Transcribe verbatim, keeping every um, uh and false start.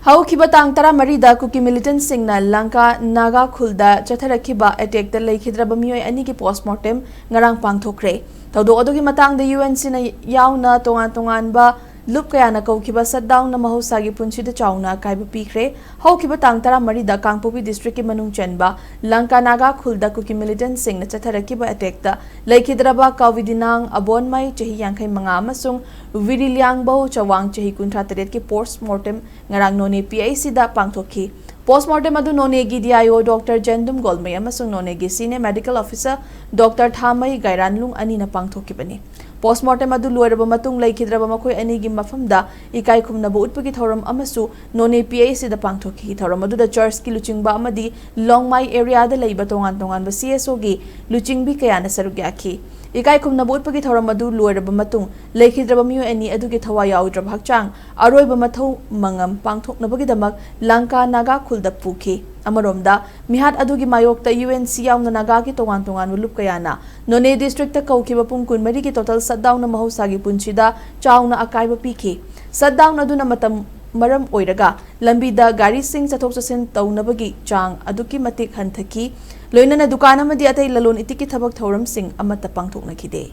ꯍꯧꯈꯤꯕ ꯇꯥꯡ ꯇꯔꯥꯃꯔꯤꯗ ꯀꯨꯀꯤ ꯃꯤꯂꯤꯇꯦꯟꯠꯁꯤꯡꯅ ꯂꯪꯀꯥ ꯅꯥꯒꯥ ꯈꯨꯜꯗ ꯆꯠꯊꯔꯛꯈꯤꯕ ꯑꯦꯇꯦꯛꯇ ꯂꯩꯈꯤꯗ꯭ꯔꯕ ꯃꯤꯑꯣꯏ ꯑꯅꯤꯒꯤ ꯄꯣꯁꯃꯣꯔꯇꯦꯝ ꯉꯔꯥꯡ ꯄꯥꯡꯊꯣꯛꯈ꯭ꯔꯦ꯫ ꯊꯧꯗꯣꯛ ꯑꯗꯨꯒꯤ ꯃꯇꯥꯡꯗ ꯌꯨ ꯑꯦꯟ ꯁꯤꯅ ꯌꯥꯎꯅ ꯇꯣꯉꯥꯟ ꯇꯣꯉꯥꯟꯕ ꯂꯨꯞ ꯀꯌꯥꯅ ꯀꯧꯈꯤꯕ ꯁꯠꯗꯥꯎꯟꯅ ꯃꯍꯧꯁꯥꯒꯤ ꯄꯨꯟꯁꯤꯗ ꯆꯥꯎꯅ ꯑꯀꯥꯏꯕ ꯄꯤꯈ꯭ꯔꯦ꯫ ꯍꯧꯈꯤꯕ ꯇꯥꯡ ꯇꯔꯥꯃꯔꯤꯗ ꯀꯥꯡꯄꯣꯛꯄꯤ ꯗꯤꯁꯇ꯭ꯔꯤꯛꯀꯤ ꯃꯅꯨꯡ ꯆꯟꯕ ꯂꯪꯀꯥ ꯅꯥꯒꯥ ꯈꯨꯜꯗ ꯀꯨꯀꯤ ꯃꯤꯂꯤꯇꯦꯟꯠꯁꯤꯡꯅ ꯆꯠꯊꯔꯛꯈꯤꯕ ꯑꯦꯇꯦꯛꯇ ꯂꯩꯈꯤꯗ꯭ꯔꯕ ꯀꯥꯎꯕꯤꯗꯤꯅꯥꯡ ꯑꯕꯣꯟꯃꯩ, ꯆꯍꯤ ꯌꯥꯡꯈꯩ ꯃꯉꯥ, ꯑꯃꯁꯨꯡ ꯋꯤꯔꯤꯂꯤꯌꯥꯡꯕꯧ ꯆꯋꯥꯡ, ꯆꯍꯤ ꯀꯨꯟꯊ꯭ꯔꯥ ꯇꯔꯦꯠꯀꯤ ꯄꯣꯁꯃꯣꯔꯇꯦꯝ ꯉꯔꯥꯡ ꯅꯣꯅꯦ ꯄꯤ ꯑꯩꯆ ꯁꯤꯗ ꯄꯥꯡꯊꯣꯛꯈꯤ꯫ ꯄꯣꯁꯃꯣꯔꯇꯦꯝ ꯑꯗꯨ ꯅꯣꯅꯦꯒꯤ ꯗꯤ ꯑꯥꯏ ꯑꯣ ꯗꯣꯛꯇꯔ ꯖꯦꯟꯗꯨꯝ ꯒꯣꯜꯃꯩ ꯑꯃꯁꯨꯡ ꯅꯣꯅꯦꯒꯤ ꯁꯤꯅꯤꯌꯔ ꯃꯦꯗꯤꯀꯦꯜ ꯑꯣꯐꯤꯁꯔ ꯗꯣꯛꯇꯔ ꯊꯥꯃꯩ ꯒꯥꯏꯔꯥꯟꯂꯨꯡ ꯑꯅꯤꯅ ꯄꯥꯡꯊꯣꯛꯈꯤꯕꯅꯤ꯫ ꯄꯣꯁꯃꯣꯔꯇꯦꯝ ꯑꯗꯨ ꯂꯣꯏꯔꯕ ꯃꯇꯨꯡ ꯂꯩꯈꯤꯗ꯭ꯔꯕ ꯃꯈꯣꯏ ꯑꯅꯤꯒꯤ ꯃꯐꯝꯗ ꯏꯀꯥꯏ ꯈꯨꯝꯅꯕ ꯎꯠꯄꯒꯤ ꯊꯧꯔꯝ ꯑꯃꯁꯨ ꯅꯣꯅꯦ ꯄꯤ ꯑꯩꯆ ꯁꯤꯗ ꯄꯥꯡꯊꯣꯛꯈꯤ꯫ ꯊꯧꯔꯝ ꯑꯗꯨꯗ ꯆꯔꯆꯀꯤ ꯂꯨꯆꯤꯡꯕ ꯑꯃꯗꯤ ꯂꯣꯡꯃꯥꯏ ꯑꯦꯔꯤꯌꯥꯗ ꯂꯩꯕ ꯇꯣꯉꯥꯟ ꯇꯣꯉꯥꯟꯕ ꯁꯤ ꯑꯦꯁ ꯑꯣꯒꯤ ꯂꯨꯆꯤꯡꯕꯤ ꯀꯌꯥꯅ ꯁꯔꯨꯛ ꯌꯥꯈꯤ꯫ ꯏꯀꯥꯏ ꯈꯨꯝꯅꯕ ꯎꯠꯄꯒꯤ ꯊꯧꯔꯝ ꯑꯗꯨ ꯂꯣꯏꯔꯕ ꯃꯇꯨꯡ ꯂꯩꯈꯤꯗ꯭ꯔꯕ ꯃꯤꯑꯣꯏ ꯑꯅꯤ ꯑꯗꯨꯒꯤ ꯊꯋꯥꯏ ꯌꯥꯎꯗ꯭ꯔꯕ ꯍꯛꯆꯥꯡ ꯑꯔꯣꯏꯕ ꯃꯊꯧ ꯃꯉꯝ ꯄꯥꯡꯊꯣꯛꯅꯕꯒꯤꯗꯃꯛ ꯂꯪꯀꯥ ꯅꯥꯒꯥ ꯈꯨꯜꯗ ꯄꯨꯈꯤ꯫ ꯑꯃꯔꯣꯝꯗ, ꯃꯤꯍꯥꯠ ꯑꯗꯨꯒꯤ ꯃꯥꯌꯣꯛꯇ ꯌꯨ ꯑꯦꯟ ꯁꯤ ꯌꯥꯎꯅ ꯅꯥꯒꯥꯒꯤ ꯇꯣꯉꯥꯟ ꯇꯣꯉꯥꯟꯕ ꯂꯨꯞ ꯀꯌꯥꯅ ꯅꯣꯅꯦ ꯗꯤꯁꯇ꯭ꯔꯤꯛꯇ ꯀꯧꯈꯤꯕ ꯄꯨꯡ ꯀꯨꯟꯃꯔꯤꯒꯤ ꯇꯣꯇꯜ ꯁꯠꯗꯥꯎꯟꯅ ꯃꯍꯧꯁꯥꯒꯤ ꯄꯨꯟꯁꯤꯗ ꯆꯥꯎꯅ ꯑꯀꯥꯏꯕ ꯄꯤꯈꯤ꯫ ꯁꯠꯗꯥꯎꯟ ꯑꯗꯨꯅ ꯃꯇꯝ ꯃꯔꯝ ꯑꯣꯏꯔꯒ ꯂꯝꯕꯤꯗ ꯒꯥꯔꯤꯁꯤꯡ ꯆꯠꯊꯣꯛ ꯆꯠꯁꯤꯟ ꯇꯧꯅꯕꯒꯤ ꯆꯥꯡ ꯑꯗꯨꯛꯀꯤ ꯃꯇꯤꯛ ꯍꯟꯊꯈꯤ꯫ ꯂꯣꯏꯅꯅ ꯗꯨꯀꯥꯟ ꯑꯃꯗꯤ ꯑꯇꯩ ꯂꯂꯣꯟ ꯏꯇꯤꯛꯀꯤ ꯊꯕꯛ ꯊꯧꯔꯝꯁꯤꯡ ꯑꯃꯠꯇ ꯄꯥꯡꯊꯣꯛꯅꯈꯤꯗꯦ꯫